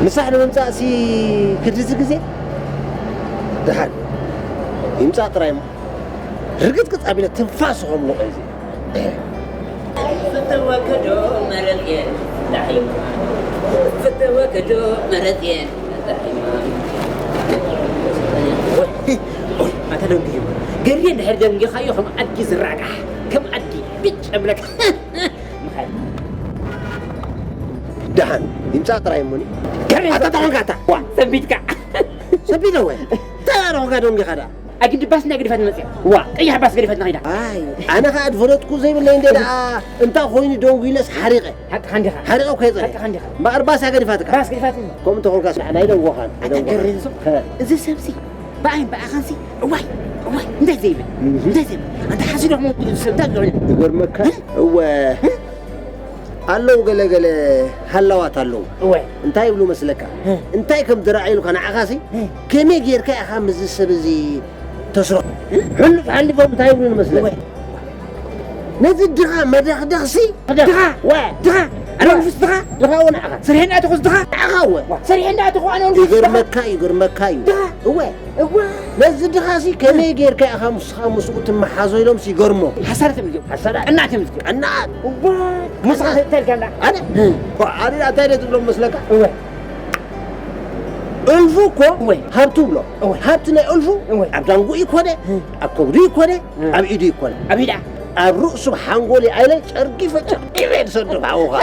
ምሳሕ ንምምጻእሲ ክድዚ ግዜ ደሓን ይምጻእ ጥራይ እሞ ርግጽግጽ ኣቢለ ትንፋስ ክምልቖ እዚ። ፈተወከዶ መረጽየ ዳሒማ ፈተወከዶ መረጽየ ዳሒማ ኣታ ደንግዩ ገርየ እንድሕር ደንጊኻዮ ከም ኣድጊ ዝራጋሕ ከም ኣድጊ ብጭ እብለካ። ደሓን ይምጻእ ጥራይ እሞኒ። ኣታ ተኾንካ ኣታ። ሰቢትካ። ሰቢተ ወይ? እንታይ ኣረኹካ ደንጊኻ ደኣ? ኣግዲ ባስ ናይ ገዲፋት መጽያ። ዋ፣ ቀያሕ ባስ ገዲፋት ንኸይዳ። ኣይ፣ ኣነ ኸኣ ዝፈለጥኩ ዘይብለይ እንደ ደኣ እንታይ ኮይኑ ደንጉ ኢለስ ሓሪቐ። ሓቅኻ እንዲኻ። ሓሪቐ እኮ የጸረ። ሓቅኻ እንዲኻ። እምበኣር ባስ ኣገዲፋትካ። ባስ ገዲፋትኒ። ከምኡ እንተኾንካስ ንዓና ኣይደንጎኻን። ኣታ ኣይደንጎኻን። ገሬ ንዞ። ኸ። እዚ ሰብሲ ብኣይን ብኣኻንሲ እዋይ እዋይ እንታይ ዘይብል እንታይ ዘይብል ኣንተ ሓሲዶ ክመውት እዩ ሰብ እንታይ ዝሆነ ይገርመካ እወ ኣለዉ ገለ ገለ ሃላዋት ኣለዉ እወ እንታይ ይብሉ መስለካ እንታይ ከም ዝረኣዩልካ ንዓኻሲ ከመይ ጌርካ ኢኻ ምስዚ ሰብ እዚ ተስሮ ሕሉፍ ሓሊፎም እንታይ ይብሉ ንመስለካ ነዚ ድኻ መደኽደኽሲ ድኻ ድኻ ኣነ መንፈስ ድኻ ድኻ ወ ንዓኻ ሰሪሐ እንዳእተኹስ ድኻ ንዓኻ ወ ሰሪሐ እንዳእተኹ ኣነ መንፈስ ድኻ ይገርመካ እዩ ይገርመካ እዩ ድኻ እወ እወ ነዚ ድኻሲ ከመይ ጌርካ ኢኻ ምስኻ ምስኡ ትመሓዞ ኢሎምሲ ይገርሞ ሓሳዳት እዮም እዚኦም ሓሳዳት ቀናት እዮም እዚኦም ቀናት እወ ንስኻ ተልካ እንዳ ኣነ ኣነ እንታይ ደ ትብሎም መስለካ እወ እልፉ እኮ እወ ሃብቱ ብሎ እወ ሃብቲ ናይ እልፉ እወ ኣብ ዳንጉ ይኮነ ኣብ ከብዱ ይኮነ ኣብ ኢዱ ይኮነ ኣብ ኢዳ ኣብ ርእሱ ሓንጎል ኣይለ ጨርጊፈ ጨርጊፈ ዝሰዶ ብሓውኻ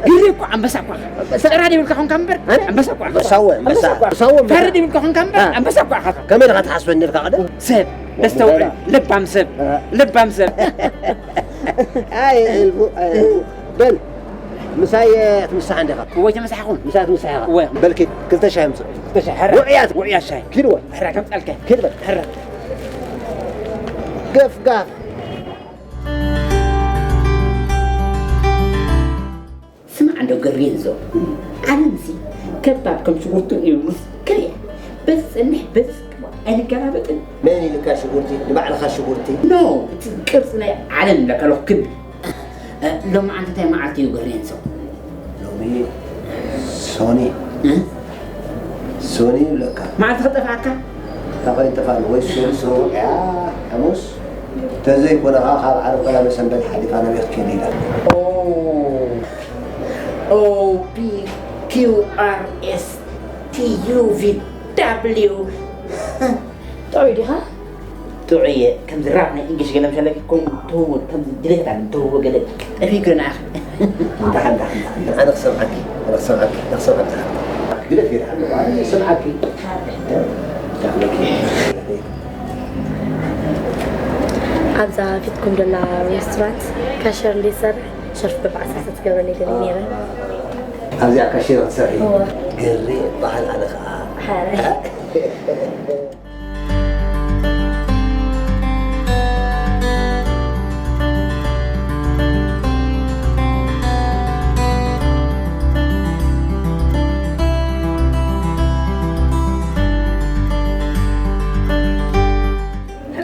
ግሪ እኮ ኣንበሳ እኳ ጨራ ደብልካ ኾንካ እምበር ኣንበሳ እኳ ኣንበሳወ ኣንበሳወ ፈሪ ደብልካ ኾንካ እምበር ኣንበሳ እኳ ኣኻ ከመይ ደኻ ትሓስበኒ ኢልካ ቀደም ሰብ ደስተውዕል ለባም ሰብ ለባም ሰብ ኣይ እልፉ ኣይ እልፉ በል ምሳይ ትምሳሕ እንዲኻ ወይ ተመሳሕኹም ምሳይ ትምሳሕ ኢኻ ወይ በል ኪድ ክልተ ሻሂ ምጽእ ክልተ ሻሂ ሕራ ውዕያት ውዕያት ሻሂ ኪድ ወይ ሕራ ከምጻልካ ኪድ በል ሕራ ገፍ ጋፍ ስማዕ እንዶ ገሬንዞ ዓለምሲ ከባድ ከም ሽጉርቲ እዩ ምስ ከሪያ በዚ ጸንሕ በዚ ኣይንገላበጥን መን ኢልካ ሽጉርቲ ንባዕልኻ ሽጉርቲ ኖ እቲ ቅርፂ ናይ ዓለም ለከለኹ ክቢ ሎማዓንቲ እንታይ መዓልቲ እዩ ገሬንዞ ሎሚ ሶኒ ሶኒ ይብለካ መዓልቲ ክጠፍኣካ ታኾይ ጠፋኒ ወይ ሶኒ ስሩዕ እያ ሓሙስ ተዘይኮነ ከዓ ካብ ዓረብ ቆላ መሰንበት ሓሊፋ ናበይ ክትከይድ ኢላ O P Q R S T U V W ጥዑይ ዲኻ? ጥዑየ ከምዚ ራፕ ናይ እንግሊሽ ገለ ምሻለ ከም ትህቡ ከም ድሌት ኣለ ትህቡ ገለ ጠፊ ገና ኣነ ክሰምዓኪ ኣነ ክሰምዓኪ ኣነ ክሰምዓኪ ግደፍ ይርሓ ኣነ ክሰምዓኪ ኣብዛ ፊትኩም ደላ ሬስቶራንት ካሸር እንዴት ሰርሕ ሸርፍ በብዓሰርተ ትገብረለይ ደሊ ነይረ ኣብዚኣ ካሸር ክትሰርሒ ገሬ በሃል ኣነ ከዓ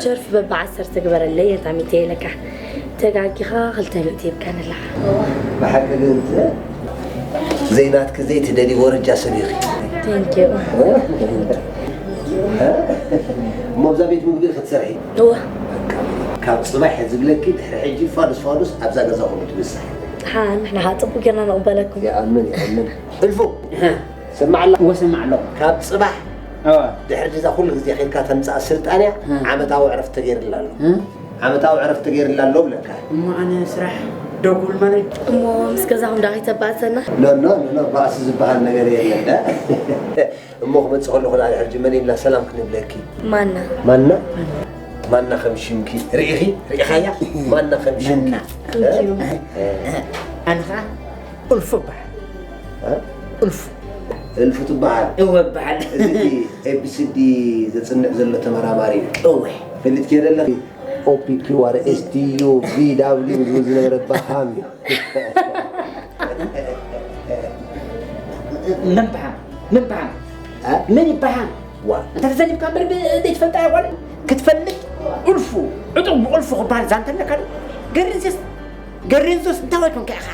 ሸርፊ በብዓሰርተ ግበረለይ የታሚተይ ኢለካ ተጋጊኻ ክልተ ሚእቲ ሂብካኒ ኣለኻ። ብሓቂ ግን ዘይናትኪ ዘይትደልዪ ወረጃ ሰብ ኢኺ። Thank you። እሞ ኣብዛ ቤት ምግቢ ክትሰርሒ? እወ። ካብ ጽባሕ ዝብለኪ ድሕሪ ሕጂ ፋዱስ ፋዱስ ኣብዛ ገዛኹም ትብሳሕ። ሓ ንሕና ኸዓ ጽቡቕ ጌርና ንቕበለኩም። ይኣምን ይኣምን። እልፉ ስማዕ ኣላ። እወ ስማዕ ኣሎ። ካብ ጽባሕ ድሕሪ እዛ ኩሉ ግዜ ኬድካ ተምጽኣ ስልጣንያ ዓመታዊ ዕረፍቲ ተገይርላ ኣሎ። ዓመታዊ ዕረፍቲ ተገይርላ ኣሎ እብለካ። እሞ ኣነ ስራሕ ደው ክብል ማለት እዩ። እሞ ምስ ገዛኹም ዶ ከይተባእሰና? ኖ ኖ ኖ ባእሲ ዝበሃል ነገር የለን። እሞ ክመጽእ ከለኹ ንዓይ ሕጂ መን ኢልና ሰላም ክንብለኪ? ማና። ማና? ማና ከም ሽምኪ ርኢኺ? ርኢኻያ? ማና ከም ሽምኪ። ኣነ ኸዓ ኡልፉ እበሃል። ኡልፉ። እልፉ ትበሃል። እወ እበሃል። እዚ ኤቢሲዲ ዘጽንዕ ዘሎ ተመራማሪ እዩ። እወ። ፈሊጥክዮ ዶ ኣለኺ? ኦፒ ኪዋር ኤስ ቲ ዩ ቪ ዳብሊው ዝብል ዝነበረ በሃም እዩ። መን በሃም? መን በሃም? መን ይበሃም? ዋ። እንተ ተዘሊፍካ እምበር ዘይትፈልጣ እያ ጓል ክትፈልጥ ኡልፉ ዕጡቕ ብቑልፉ ክበሃል ዛንተ ኣለካ ዶ? ገርንስስ ገርንስስ እንታይ ወይኮንካ ኢኻ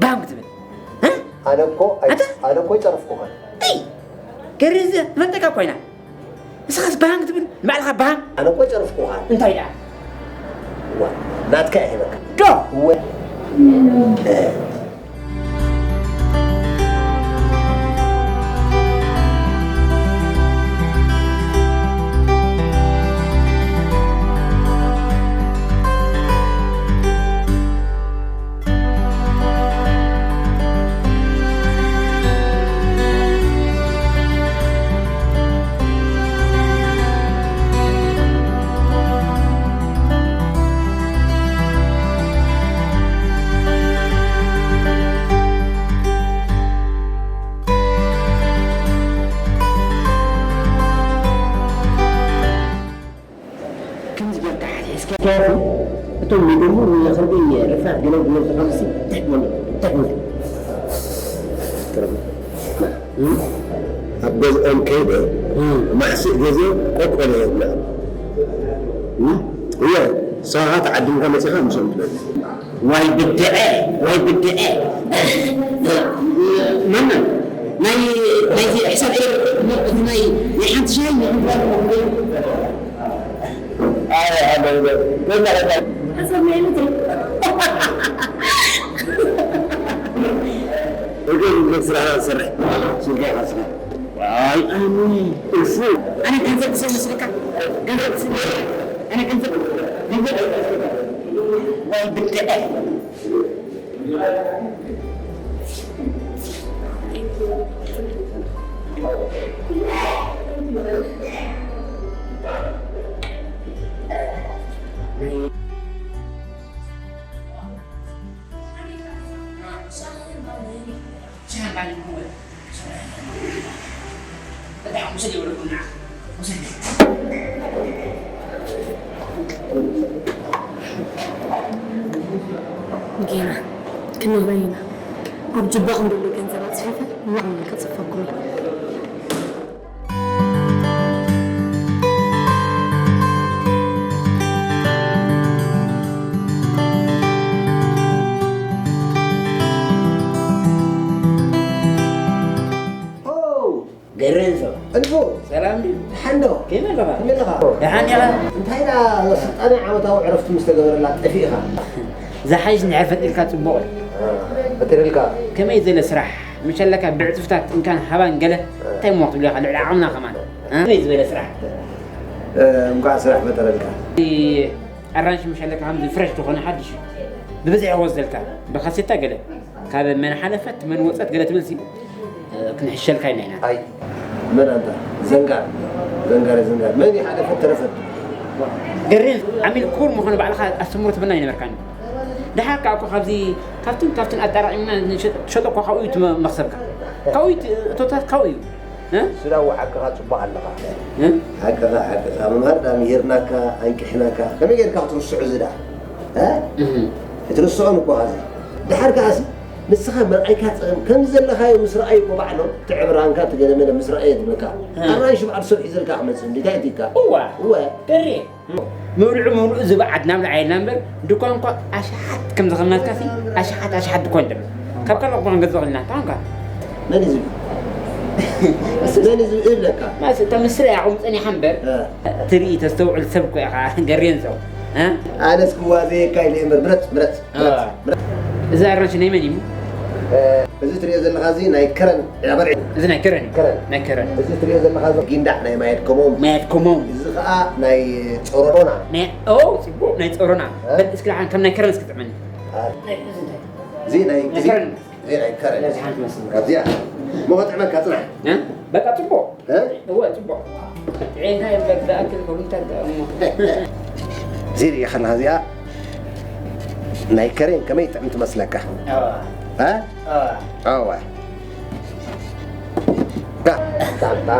ባንክ ትብል ኣነ እኮ ኣይ- ኣታ? ኣነ እኮ ይጸረፍኩኻ። ኣይ፣ ገሪዘ ትፈልጠካ ኮይና። ንስኻስ ባንክ ትብል ንባዕልኻ ባንክ? ኣነ እኮ ይጸረፍኩኻ። እንታይ ደኣ? ዋ፣ ናትካ እየ ሂበካ። ዶ? ወ- ከምዚ ጌርካ ሓትሒዝካ እቶም ንድሙ ንኽልቢ ርፋት ገለ ገለ ዝኸምሲ ትሕት በሉ፣ ትሕት በሉ። ኣብ ገዝኦም ከይደ ማዕስእ ገዜ ቆቆለ የብልዖም። እየ ንስኻ ተዓዲምካ መፂኻ ምስኦም ትበልዕ። ዋይ ብድዐ፣ ዋይ ብድዐ። መመ፣ ናይ፣ ናይዚ ሕሳብ ኤር፣ እቲ ናይ፣ ናይ ሓንቲ ሻሂ፣ ናይ ሓንቲ ሻሂ። ኣይ፣ ኣይ፣ ኣይ፣ ኣይ። ኣሰብ ናይ ምድሪ። እግር፣ እግር ስራሕና ንሰርሕ። ስርጋይ ኻስና። ዋይ፣ ኣነ፣ እፉ። ኣነ ገንዘብ ክሰብ መስለካ? ገንዘብ ክሰብ፣ ኣነ ገንዘብ፣ ገንዘብ ክሰብ መስለካ? ዋይ ብድዐ። ጌና ክንህበ ኢና። ኣብ ጅባኹም ዘሎ ገንዘብ ኣጽፊፈ ንባዕሎም ከጽፈኩም እየ። ኦ! ገረንሶ። እንፎ። ሰላም ድዩ? ደሓን ዶ? ከመይ ኣለኻ? ከመይ ኣለኻ? ደሓን ዲኻ? እንታይ ደኣ ስልጣነ ዓመታዊ ዕረፍቲ ምስ ተገበረላ ጠፊእኻ? ዝሓይሽ እንድሕር ፈጢርካ ጽቡቕ እዩ። አ፣ ፈጢርልካ? ከመይ ዝበለ ስራሕ? ምሸለካ ብዕጽፍታት እንካን ሃባን ገለ እንታይ እሞ ክትብሎ ኢኻ? ልዕሊ ዓቕምና ከማን። እ? ከመይ ዝበለ ስራሕ? እ፣ እንኳዕ ስራሕ ፈጠረልካ። እ፣ ኣራንሺ ምሸለካ ከምዚ ፍረሽ ዝኾነ ሓድሽ እዩ። ብብዝሒ ይወስደልካ። ብካሴታ ገለ። ካብ መን ሓለፈት መን ወጸት ገለ ትብል ሲ፣ እ፣ ክንሕሸልካ ኢልና ኢና። ኣይ፣ መን ኣንታ? ዘንጋር። ዘንጋር፣ ዘንጋር። መን ይሓለፈት ተረፈት? ገሬን ዓሚል ክቡር ምዃኑ ባዕልኻ ኣስተምህሮ ትህበና ኣይነበርካን። ደሓር ከኣ እኮ ካብዚ፣ ካብትን ካብትን ኣጣራቒምና ንሸጥ-፣ ትሸጦ እኮ ካብኡ እዩ እቲ መ-፣ መኽሰብካ። ካብኡ እዩ እቲ እቶታት ካብኡ እዩ። እ? እሱ ደኣ ሓቅኻ ጽቡቕ ኣለኻ። እ? ሓቅኻ፣ ሓቅኻ። መምህር ደኣ ምሂርናካ፣ ኣንቂሕናካ። ከመይ ጌርካ ክትርስዖ እዚ ደኣ? እ? እህ። ኣይትርስዖን እኮ ኸዚ። ደሓር ከኣሲ ንስኻ መርኣይካ ጸገም፣ ከምዚ ዘለኻዮ ምስ ረኣዩ እኮ ባዕሎም፣ እቲ ዕብራንካ፣ እቲ ገለመለ ምስ ረኣየ ዝብለካ። እ። ኣራንሺ በዓል ሰብ ሒዘልካ ክመጽእ እንዲ፣ እንታይ ትካ? እዋ። እወ። ገሬ። ምብልዑ ምብልዑ ዝብዓድ ናብ ላዕሊ ኢልና እምበር፣ ድኳን እኳ ኣሽሓት ከም ዘኸልናትካ ሲ፣ ኣሽሓት፣ ኣሽሓት ድኳን ደሎ። ካብ ካልእ እኳ ክንገዝእ ኽእልና፣ እንታይ ኾንካ? መን እዩ ዝብል? መን እዩ ዝብል እብለካ? ማስ፣ እታ ምስሪ እያ ቁም ጸኒሓ እምበር፣ እ። ትርኢ፣ ተስተውዕል ሰብ እኮ ኢኻ፣ ገሬንሶ። እ? ኣነስ ክዋዘየካ ኢለ እምበር፣ ምረጽ፣ ምረጽ፣ እ። ምረጽ፣ ምረጽ። እዚ ኣራንሺ ናይ መን እዩ? እ፣ እዚ ትሪኦ ዘለኻ እዚ ናይ ከረን እያ በልዒ። እዚ ናይ ከረን እዩ። ከረን። ናይ ከረን። እዚ ትሪኦ ዘለኻ እዚ ጊንዳዕ ናይ ማየት ከሞም። ማየት ከሞም። እዚ ኸኣ ናይ ጾሮና። ናይ፣ ኦ፣ ጽቡቕ፣ ናይ ጾሮና። እ? በል እስኪ ደሓን ከም ናይ ከረን እስኪ ጥዕመኒ። እ። ናይ፣ እዚ እንታይ? እዚ ናይ፣ ናይ እዚ፣ ከረን። እዚ ናይ ከረን። ነዚ ሓንቲ መስል። ካብዚኣ። እሞ ከጥዕመካ ጽናሕ። እ? በቃ ጽቡቕ። እ? እወ፣ ጽቡቕ። ጥዒምካ እምበር ዝኣክል ኮሚታ እሞ። እዚ ሪኢኻ ኣለኻ እዚኣ ናይ ከሬን ከመይ ጥዕም ትመስለካ? እወ። እ? እወ። እወ። ዳ፣ ዳ፣ ዳ፣ ዳ።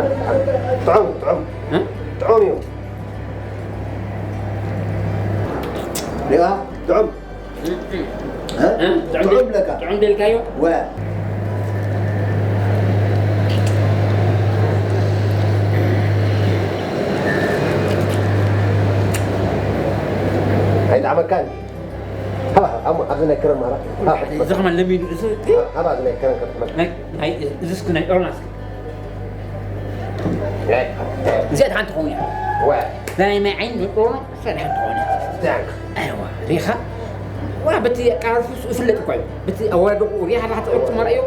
ጥዑም፣ ጥዑም። እ? ጥዑም እዩ። ሪኢኻ? ጥዑም። እ? እ? ጥዑም ጥዑም ደ-፣ ለካ። ጥዑም ደልካዮ? ወ። ኣይጠዓመካን? ሃባ፣ ሃባ፣ ኣብዚ ናይ ከረን ማራ። ሃባ፣ እዚ ከማን ለሚዱ፣ እዚ ሃባ፣ እዚ ናይ ከረን ከጥመ። ናይ፣ ናይ፣ እዚ እስኪ ናይ ኦርናስ። እዚኣ ደሓን ትኸውን እያ። ወ። ናይ ማይ ዓይኒ ኦርና፣ እሳ ደሓን ትኸውን እያ። ዳንክ። ኣይዋ፣ ሪኻ? ዋ፣ በቲ ኣቀራርፉ ይፍለጥ እኮ እዩ። በቲ ኣወዳድቑ ሪኻ፣ ላሕቲ ቅርጹ መርኣዮ።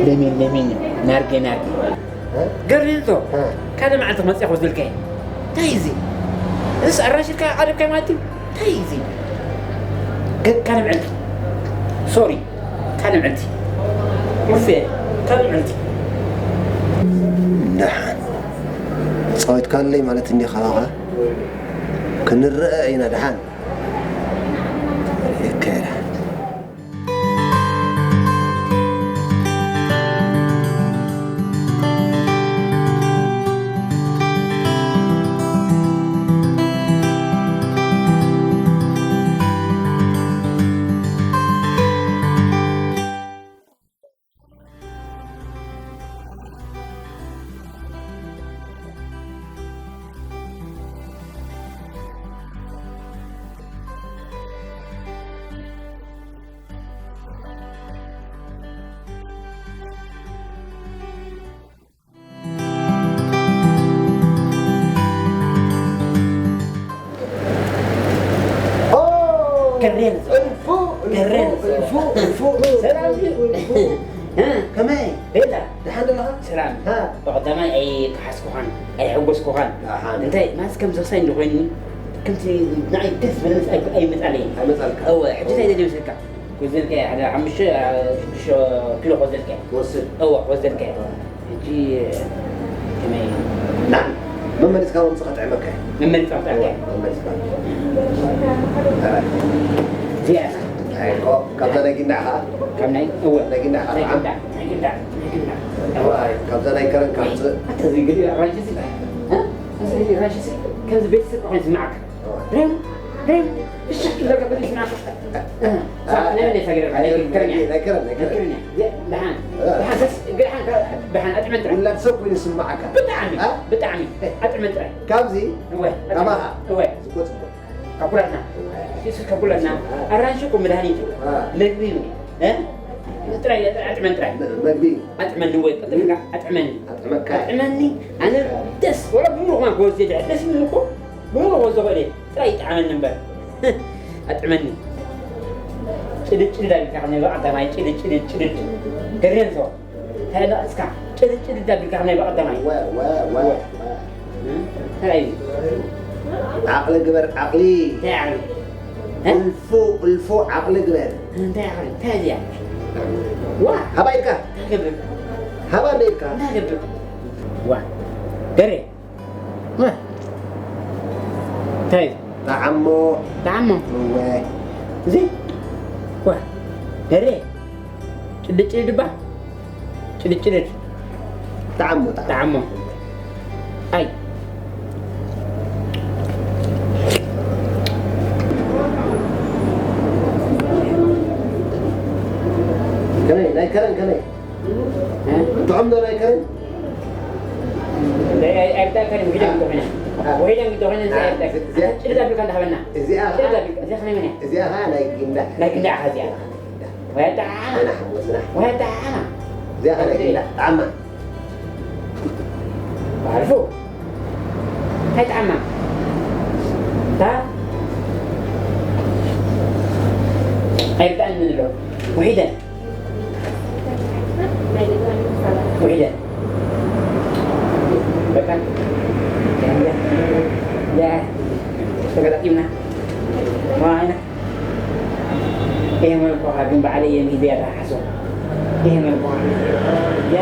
ለሚን፣ ለሚን፣ ናርገ፣ ናርገ። እ? ገሪልቶ፣ እ። ካልእ መዓልቲ ክመጽእ ክወስደልካ እየ። እንታይ እዚ? እስ ኣራሽ ኢልካ ዓደብካ ማለት እዩ? እንታይ እዚ? ገ-፣ ካልእ መዓልቲ። ሶሪ፣ ካልእ መዓልቲ። ውፌ፣ ካልእ መዓልቲ። ደሓን። ጻዊትካለይ ማለት እንዲኻ ኸዓ። ክንረአ ኢና ደሓን። ይካየድ። ኦ! ገሬን። እልፉ፣ እልፉ፣ ገሬን። እልፉ፣ እልፉ፣ እልፉ፣ ሰላም እዩ። እልፉ። እ? ከመይ? ቤታ። ደሓን ዶ ኣለኻ? ሰላም። ሃ። ብቐዳማይ ኣይከሓስኩኻን፣ ኣይሐጎስኩኻን። ደሓን። እንታይ፣ ማስ ከም ዘኽሳይ እንዶ ኮይኑኒ፣ ከምቲ ንዓይ ደስ ዝበለንስ ኣይ-፣ ኣይመጻለይን። ኣይመጻልካ። እወ፣ ሕጂ እንታይ ደልየ መስለካ? ጎዘልካ ሓደ ሓሙሽተ፣ ሽዱሽተ ኪሎ ጎዘልካ። ወስድ። እወ፣ ጎዘልካ። ሕጂ ከመይ? ና፣ መመሊስካ ወምጽእ ከጥዕመካ እየ። መመሊስካ ከጥዕመካ እየ። መመሊስካ። እዚኣ። ኣይ፣ እኮ፣ ካብዛ ናይ ጊንዳዕ ኸዓ? ካብ ናይ፣ እወ። ናይ ጊንዳዕ ኸዓ? ናይ ጊንዳዕ፣ ናይ ጊንዳዕ፣ ናይ ጊንዳዕ። እወ፣ ኣይ፣ ካብዛ ናይ ከረን ወይ፣ ከምጽእ። ኣታ፣ እዚ ግዲ ኣራንሺ እዚ። እ? እዚ ኣራንሺ እዚ፣ ከምዚ ቤተሰብ ኮይኑ ይስምዓካ። ሬም፣ ሬም፣ ብሽክ ኢልካ ከቢድ ይስምዓካ። እ፣ እ፣ ናይ መን እዩ ሰጊርካ? ናይ፣ ናይ ከረን እያ። ናይ ከረን፣ ናይ ከረን። ናይ ከረን እያ። የ-፣ ደሓን፣ እ። ደሓን፣ ሰስ-፣ ደሓን፣ ከ-፣ ደሓን፣ ኣጥዕመን ጥራይ። ውላድ ሰብ ኮይኑ ይስምዓካ። ብጣዕሚ፣ እ? ብጣዕሚ። ኣጥዕመን ጥራይ። ካብዚ፣ እወ፣ ኣጥዕመን። ካባኻ። እወ። ዝጎጽ እኮ። ካብ ኩላትና። እወ። እሱ ካብ ኩላትና። ኣራንሺ እኮ መድሃኒት እዩ። እ። መግቢ እዩ። እ? ጥራይ፣ ኣጥዕመን ጥራይ። መ-፣ መግቢ። ኣጥዕመኒ ወይ ቀልጢፍካ ኣጥዕመኒ። ኣጥዕመካ። ኣጥዕመኒ። ኣነ ደስ፣ ወላ ብምሉእ ከማን ክወስድ ይድሕር። ደስ ይብልኒ እኮ። ብምሉእ ክወስዶ ክእል እየ። ጥራይ ይጥዓመኒ እምበር። ኣጥዕመኒ። ጭድድ ጭድድ ኣቢልካ ከመይ በቐዳማይ ጭድድ ጭድድ ጭድድ። ገሬንሶ። እንታይ ደኣ እስካ? ጭድድ ጭድድ ኣቢልካ ከመይ በቐዳማይ? ወ፣ ወ፣ ወ፣ ወ። እንታይ እዩ? ዓቕሊ ግበር፣ ዓቕሊ። እንታይ ዓቕሊ? እ? እልፉ፣ እልፉ ዓቕሊ ግበር። እንታይ ዓቕሊ? እንታይ እዚኣ? ዋ! ሃባ ኢልካ? እንታይ ገብር? ሃባ እንደ ኢልካ? እንታይ ገብር? ዋ! ገሬ! ዋ! እንታይ እዩ? ጠዓሞ። ጠዓሞ? እወ። እዚ? ዋ! ገሬ! ጭድጭድድ እባ? ጭድጭድድ። ጠዓሞ፣ ጠዓሞ። ጠዓሞ። ኣይ። ከመይ፣ ናይ ከረን ከመይ? እ? ጥዑም ዶ ናይ ከረን? ኣይ፣ ኣይ፣ ኣይብጣ ከረን፣ ውሒደን እንተኾይነ። እ። ውሒደን እንተኾይነ፣ እዚ እ፣ ኣይብጣ። እዚ፣ እዚ። ጭድድ ኣቢልካ እንዳሃበና። እዚኣ ጭድድ ኣቢልካ። እዚኣ ከመይ መን እያ? እዚኣ ኸዓ ናይ ግንዳ። ናይ ግንዳ እኻ እዚኣ። ወያ ጠዓማ። ወያ ጠዓማ። እዚኣ ኸዓ ናይ ግንዳ። ጠዓማ። ባዕርፉ። እንታይ ጠዓማ? እታ ኣይብጣን ንብሎ። ውሒደን። ውሒደን። በቃ። ያ። ያ። ተገጣጢምና። ዋይና። ይሄ መልኳ ግን በዓል እየ ሚዲያ ተሓሶ። ይሄ መልኳ። ያ።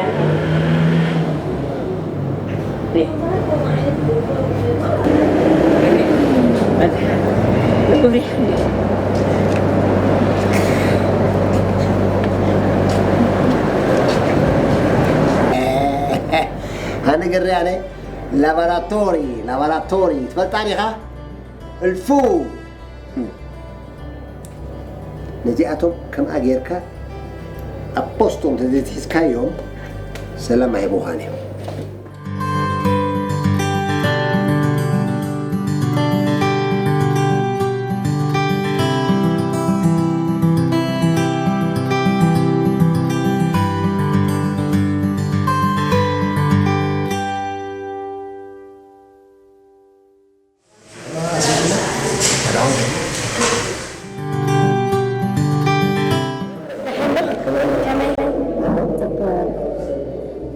ይሄ። ኣነ ገሬ ኣነ ላባራቶሪ፣ ላባራቶሪ ትፈልጣ ዲኻ? እልፉ። ነዚኣቶም ከምኣ ጌርካ ኣብ ፖስቶ እንተዘይትሒዝካዮም ሰላም ኣይህቡኻን እዮም።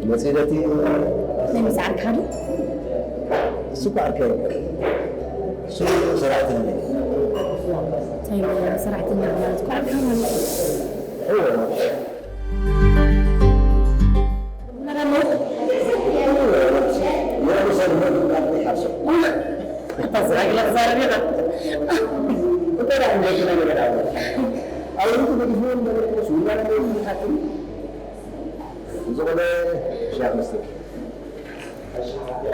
መጺለቲ ናይ ምጽዓር ካሊ እሱ እኮ ዓርከይ እኮ። እሱ ሰራሕተኛ እዩ። እንታይ ሰራሕተኛ ማለት እኮ ዓርከይ ማለት እዩ። እዎ። ዝኾነ ሻቅ መስለኪ።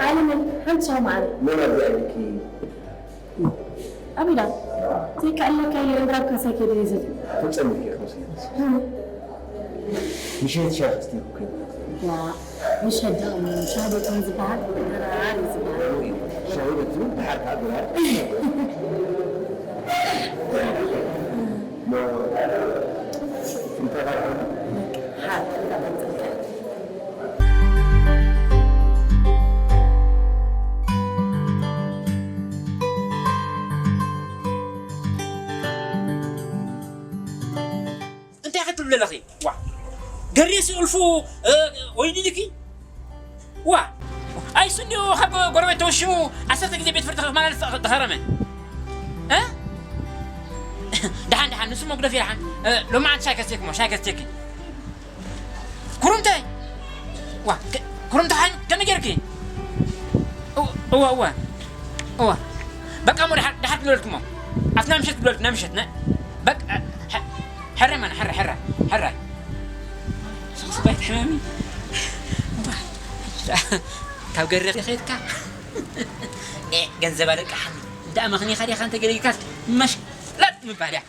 ኣነ መን ሓንቲ ሻው መዓረ። መን ኣብዚኣ ኢልኪ? ኣቢዳ፣ ዘይከኣለካ ኢለ እንራብ ካሳይ ከይደ እየ ዝብል። ፍጸም ኢልኪ ኢኺ መስለኒ። እም። ምሸት ሻሂ ሰቲኹ ከይደ። ዋ፣ ምሸት ደኣ እሞ ሻሂ ዶ ከም ዝበሃል ድራር እዩ ዝበሃል። ሻሂ ዶ ትብል፣ ድሓር ከኣ ድራር። ሞ፣ እንታይ ካልእ? ሓር፣ እንታይ ቀጽልካ? እንታይ ክትብሊ ኣለኺ? ዋ፣ ገሬ ስእልፉ፣ እ፣ ወይኒ ኢልኪ? ዋ፣ ኣይሱ እንዲኡ ካብ ጎረቤት ተወሺሙ ዓሰርተ ግዜ ቤት ፍርዲ ክመላለስ ተኸረመ። እ? ደሓን፣ ደሓን፣ ንሱ መጉደፊ ደሓን። እ፣ ሎማዓንቲ ሻይ ከስትየኪ እሞ፣ ሻይ ከስትየኪ። ኩሩምተይ! ዋ፣ ከ-፣ ኩሩምተ ሓን ከመይ ጌርኪ? እወ፣ እወ፣ እወ። እወ። በቃ እሞ ድሓር፣ ድሓር ክብለልኩሞ። ኣብቲ ናይ ምሸት ክብለልኩ፣ ናይ ምሸት፣ ናይ፣ በቃ፣ ሐ-፣ ሐረ ማን፣ ሐረ፣ ሐረ፣ ሐረ። ሶስባይ ትሕመሚ። ዋ፣ ካብ ገረፍ ኸይድካ። እ፣ ገንዘብ ኣለቃሓኒ። እንዳ መኽኒኻ ዲኻ እንተ ገለ ኢልካስ፣ መሽለጥ ምባል እያ።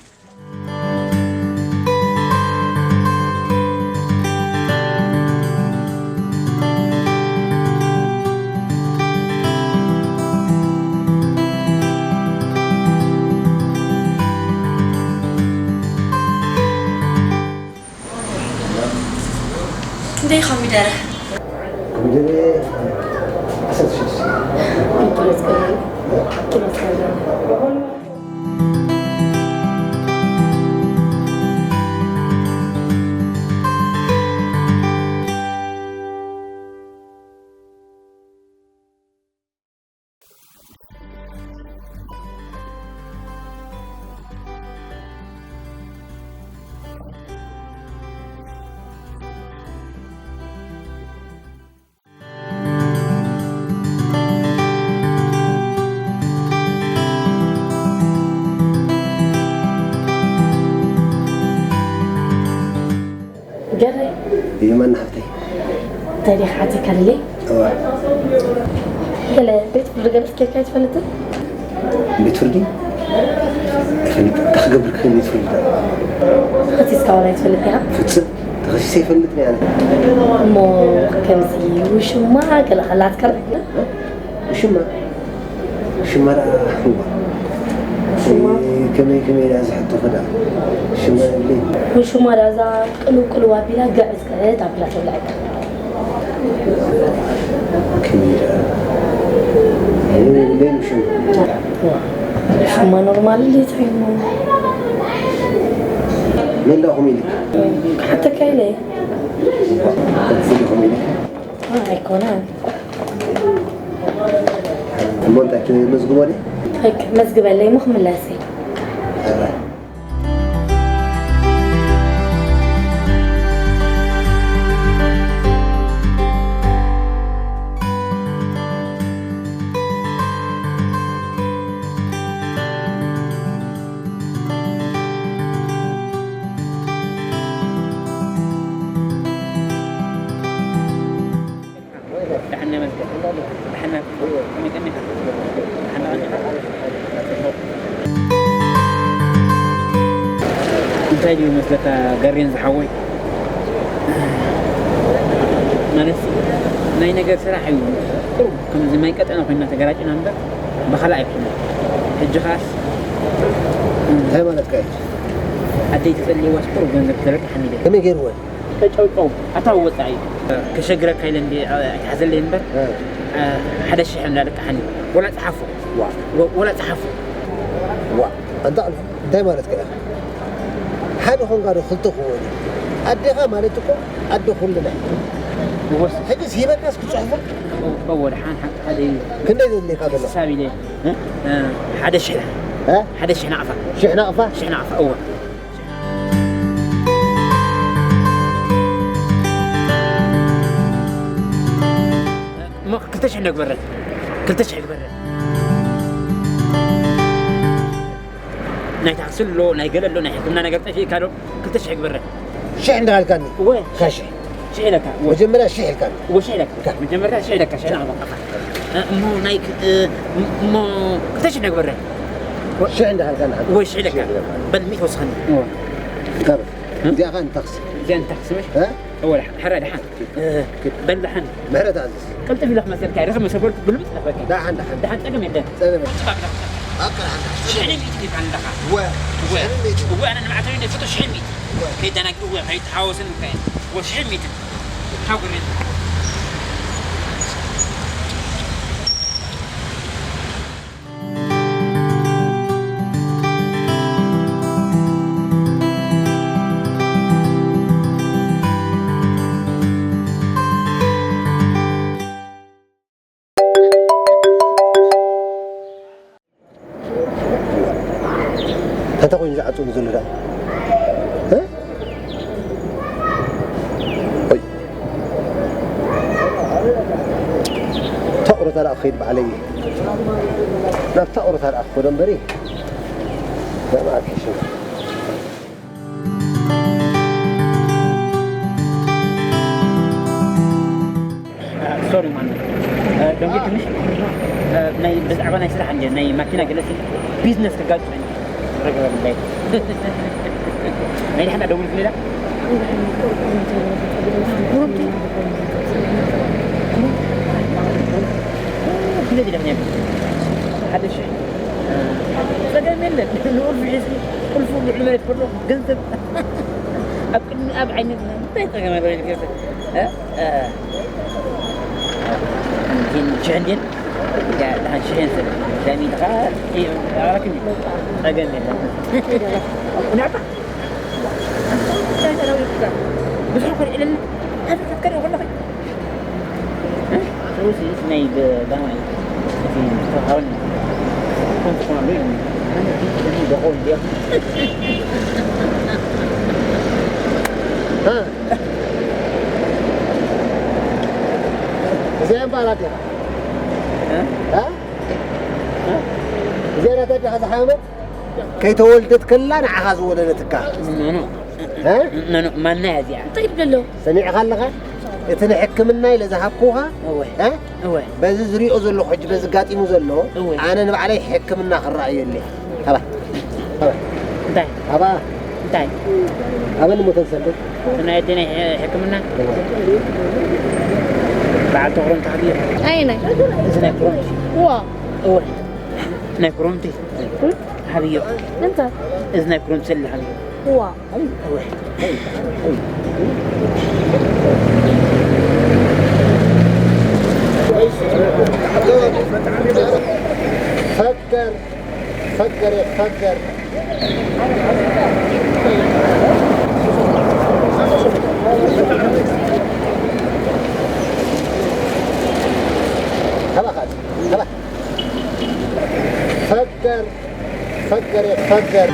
ክንደይ ኮሚደረ? ኮሚደረ ዓሰርተ ሽዱሽተ። ኪሎ ዝገበረ። ኪሎ ዝገበረ። ገረይ። የማና ሓፍተይ። እንታይ ዲኻ ሓቲካ ልለይ? እዋ። ገለ ቤት ፍርዲ ገለ ስኬድካ ኣይትፈልጥን? ቤት ፍርዲ? ኣይፈልጥን። እንታይ ክገብር ክኽእል ቤት ፍርዲ? ተኸሲስካ ዋላ ኣይትፈልጥ ኢኻ? ፍጽም። ተኸሲሰ ኣይፈልጥን እየ ኣነ። እሞ ከምዚ ውሽማ ገለ ኣላትካ ዶ? ውሽማ? ሽማ ደኣ፣ ሽማ? ከመይ፣ ከመይ ደኣ ዝሕቶ ኸ ደኣ? ሽማ የብለይ። ንሽማ ደኣ እዛ ቅልው ቅልው ኣቢላ ግዕዝ ግዕዝ ኣቢላ ተብለዐካ። ከመይ ደኣ? የብለይ ሽማ። ዋ፣ ሽማ ኖርማል ድዩ? መን ደኣ ከምኡ ኢልካ? ክሓተካ ኢለ እየ። ከምኡ ኢልካ? ኣይኮነን። እሞ እንታይ ክመዝግቦ ድየ? ሕቅ መዝግበለይ እሞ ክምለስ እየ። ደሓን ነመዝገብ። ደሓን ና-፣ ከመይ ቀኒኻ? ደሓን ና ቀኒኻ? እንታይ ድዩ መስለካ ገሬን ዝሓወይ? ማለት ናይ ነገር ስራሕ እዩ። ጥሩ ከምዚ ማይ ቀጠነ ኮይና ተገራጭና እምበር ብኻልእ ኣይኮነን። ሕጂ ኸኣስ እንታይ ማለትካ እዩ? ኣደይ ተጸልይዋስ ጥሩ ገንዘብ ተረድሓኒ ደ። ከመይ ገይርወን? ተጨውጨው ኣታ ወጻኢ ከሸግረካ ኢለ እንዲ ኣይትሓዘለይ እምበር እ። እ፣ ሓደ ሽሕ እንዳለቅሓኒ ወላ ጸሓፎ ዋ። ወ- ወላ ጸሓፎ ዋ። ኣንታ እንታይ ማለትካ እዩ? ሓደ ኾንካ ዶ ክልተ ክኾን እዩ? ኣዴኻ ማለት እኮ ኣደ ኩልና እዩ። እወስ ሕጅስ ሂበካስ ክጽሕፉ? እወ ደሓን ሓ- ሓደ እዩ። ክንደይ ዘድልየካ ዘሎ? ሓሳብ ኢለ እ? እ፣ ሓደ ሽሕ እ? ሓደ ሽሕ ናቕፋ። ሽሕ ናቕፋ? ሽሕ ናቕፋ እወ። እሞ ክልተ ሽሕ ነግበረን። ክልተ ሽሕ ግበረን። ናይ ታክሲ ኣሎ ናይ ገለ ኣሎ ናይ ሕክምና ነገር ጠፊእካ ዶ? ክልተ ሽሕ ግበረን። ሽሕ እንዳልካኒ እወ። ካሽ ሽሕ ኢለካ እወ። መጀመርያ ሽሕ ኢልካኒ። እወ ሽሕ ኢለካ መጀመርያ ሽሕ ኢለካ ሽሕ ኢለካ እሞ ናይ ክ- እሞ ክልተ ሽሕ ነግበረን። ሽሕ እንዳልካኒ እወ ሽሕ ኢለካ በል ሚእቲ ወስኸኒ። እወ ካብ እዚኣ ኸ ንታክሲ እዚኣ ንታክሲ ምሽ እ? እወ ሕራ ድሓን በል ድሓን ምሕረት ኣዝዝ። ቅልጥፍ ኢለ ክመሰልካ ርኸ መሰበልኩ ግልብጥ ለበካ ዳሓን ዳሓን ዳሓን ጸገም የለን። ጸገም የለን። ሽሕን ሚእትን ይባል ኣለኻ። ወ ወ ሽሕን ሚእትን። ወ ኣነ ንማዕተዊ ነፍቶ ሽሕን ሚእትን። ወ ከይዳናግር ወ ከይተሓወስን ከ ወ ሽሕን ሚእትን። ሓው ግርም። እንታይ ኮይኑ ዝዓጽወኒ ዘሎ ደኣ? እ? ኦይ። ታቑረታ ደኣ ክኸይድ በዓለይ። ናብ ታቑረታ ደኣ ክኸዶ እምበሪ። ናብኣ ክሽን። ሶሪ ማን ደንጊ ትንሽ ናይ ብዛዕባ ናይ ስራሕ እንደ ናይ ማኪና ገለሲ ቢዝነስ ክጋጭ ረገበ ጉዳይ ናይ ድሕና ደውል ክሌዳ ስለዚ ደሕና ሓደ ሽሕ ጸገም የለን። ንቁልፊ ሒዝኪ ቁልፉ ልዕሊ መሬት ከሎ ገንዘብ ኣብ ቅድሚ ኣብ ዓይኒ እንታይ ጸገም ኣሎ ኢልኪ? እ? እ። እንትን ሽሕ እንትን? ያ፣ ደሓን ሽሕ እንትን። ዳሚት ኸኣ፣ እ፣ ኣራክኒ። ጸገም የለን። ናዕባ። ብዙሕ እኮ ኢለና። ኣፈ ክትከዶ ከለኺ። ሩሲ ናይ ዳማይ እቲ ተኻውን ኮንት ኮናሉ ደኾን ዲያ እዚኣ እምበኣር ኣዴኻ እዚኣ ናታ ኣዴኻ ዝሓመመት ከይተወልደት ከላ ንዓኻ ዝወለደትካ ኖኖ እ? ኖኖ ማና እያ እዚኣ እንታይ ይብል ኣሎ ሰሚዕኻ ኣለኻ እቲ ንሕክምና ኢለ ዝሃብኩኻ እወ እ? እወ በዚ ዝሪኦ ዘለኹ ሕጂ በዚ ጋጢሙ ዘሎ እወ ኣነ ንባዕለይ ሕክምና ክረኣየሉ እየ ሃባ እንታይ ሃባ እንታይ ሃበኒ ሞ ተንሰልት ናይ ኣደይ ናይ ሕክምና በዓል ተኽሮም ተኽሊ ኣይናይ እዚ ናይ ክረምቲ ዋ እወ ናይ ክረምቲ ሃብዮ እንታይ እዚ ናይ ክረምቲ ሰሊ ሃብዮ ዋ ፈገር ፈገር ፈገር ፈገር ፈገር ፈገር